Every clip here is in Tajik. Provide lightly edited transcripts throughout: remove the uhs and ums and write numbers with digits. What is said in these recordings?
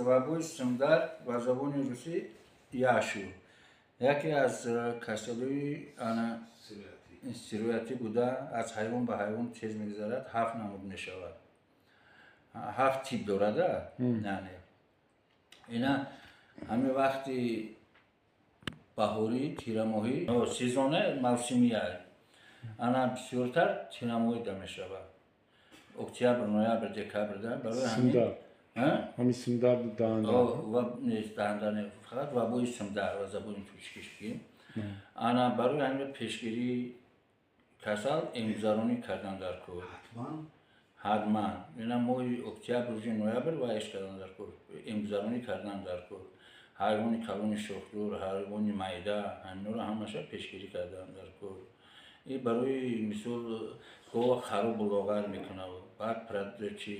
Вабои сумдард, ба забони русӣ ЯШУ, яке аз касалии ана сироятӣ буда, аз ҳайвон ба ҳайвон тез мегузарад. Ҳафт намуд мешавад, ҳафт тип дорада. Яъне ина ҳамин вақти баҳорӣ, тирамоҳӣ, сезона, мавсимия, ана бисёртар тирамоҳида мешавад, октябр, ноябр, декабрда. Барои ҳамин ҳамин сумдарду даҳанда? Даҳанда, фақат вабои сумдард ва забони тоҷикиш бигем. Ана барои ҳамин пешгирии касал эмгузаронӣ кардан дар кор ҳатман. Ина моҳи октябр, рӯзи ноябр вайш кардан дар кор, эмгузаронӣ кардан дар кор. Ҳайвони калони шохдор, ҳайвони майда, ҳаминҳоро ҳамаша пешгирӣ кардан дар кор. И барои мисол гова хароб лоғар мекунад, баъд чи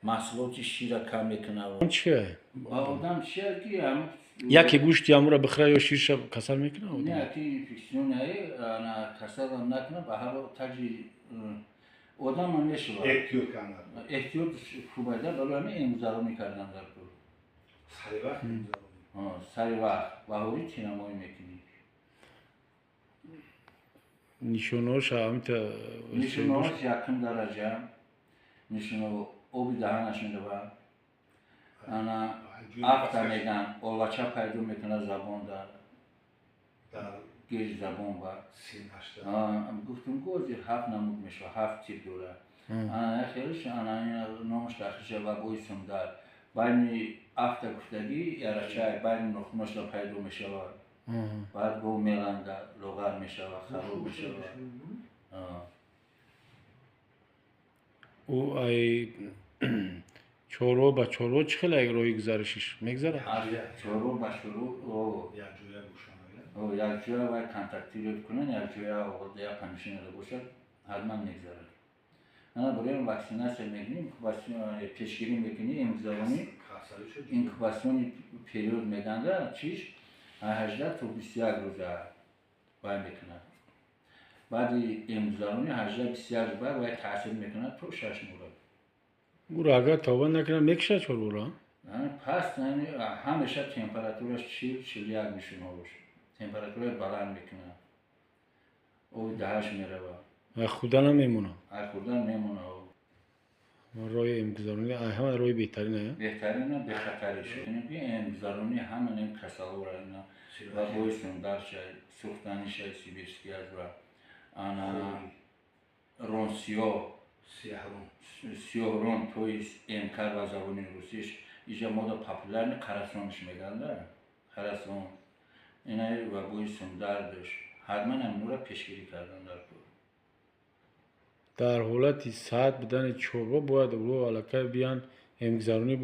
маҳсулоти шира кам мекунад. Чие? Ба одам чия ки? Яке гӯшти амура бихӯра ё ширша, касал мекунад? Не, ки инфекционный касалам накунад, ба ҳар таҷи одамам мешавад. Эҳтиёт хубайда. Барои ҳамин эмгузаронӣ кардан дар кор сари вақт, баҳорӣ, тирамоҳӣ мекунӣ. Нишонаҳоша ҳамита? Нишонаҳош якум дараҷа нишонаҳо: оби даҳанаш меравад, ана афта меган, олача пайдо мекунад забонда, гирди забон. Ба гуфтум, ку ҳозир ҳафт намуд мешавад, ҳафт тип дорад. Ана яхелиш, ана номаш дахиша вабои сумдард. Байни афта гуфтагӣ ярачай байни нохунашро пайдо мешавад, баъд гов меланда, лоғар мешавад, хароб мешавад. Ӯ ай чорво ба чорво чӣ хел роҳи гузаришиш мегузарад? Чорво ба чорво якҷоя вай контактировать кунанд, якҷоя як помещение бошад, ҳатман мегузарад. Ана барои ваксинация мекунем, пешгирӣ мекунӣ, эмгузаронӣ. Инкубационный период меганда чиш 18 то 21 рӯза вай мекунад. Баъди эмгузаронӣ 18-21 рӯз баъд вай таъсир мекунад то 6 моҳа. Ӯро агар тоба накунад, мекушад чорворо? Пас ҳамеша температураш 40-41 мешуна, температураи баланд мекунад, оби даҳаш меравад. Ай хӯрда намемонад? Ай хӯрда мемонад. Роҳи эмгузаронӣ ҳама роҳи беҳтарин? Беҳтарина, бехатариш эмгузаронӣ ҳама нем касалора, ина вабои сумдарша, сӯхтаниша, сибирский язва, ана ронсиё, сиёҳрон, то есть МК ба забони русиш, иҷа мода популярный қарасонш меганда, қарасон, инаи вабои сумдардаш ҳатман ҳаминора пешгирӣ кардан дар кор. Дар ҳолати саҳат будани чорво бояд ӯро аллакай биян, эмгузаронӣ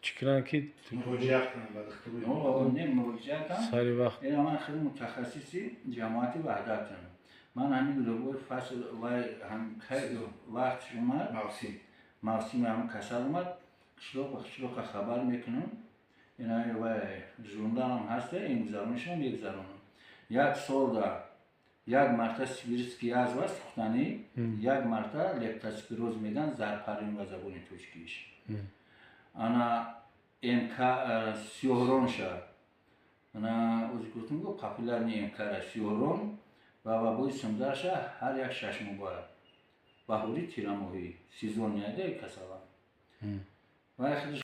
чӣ кунанд ки Не, муроҷиатам. Сари вақт. Ман хеле мутахассиси ҷамоати Ваҳдатам. Ман ҳамин любой фасл вай вақт омад, мавсими ҳамин касал омад, қишлоқ ба қишлоқа хабар мекунам. Ина вай журналам ҳаста, эмгузаронишам мегузаронам. Як солда як марта сибирский язва, сӯхтанӣ, як марта лептоспироз меган, зарпарин ба забони тоҷикиш, ана МК, сиёҳронша, ана ози гуфтум го популярный МКра, сиёҳрон ва вабои сумдарша ҳар як 6 моҳ бояд, баҳорӣ, тирамоҳӣ, сезонный касала вай худаш.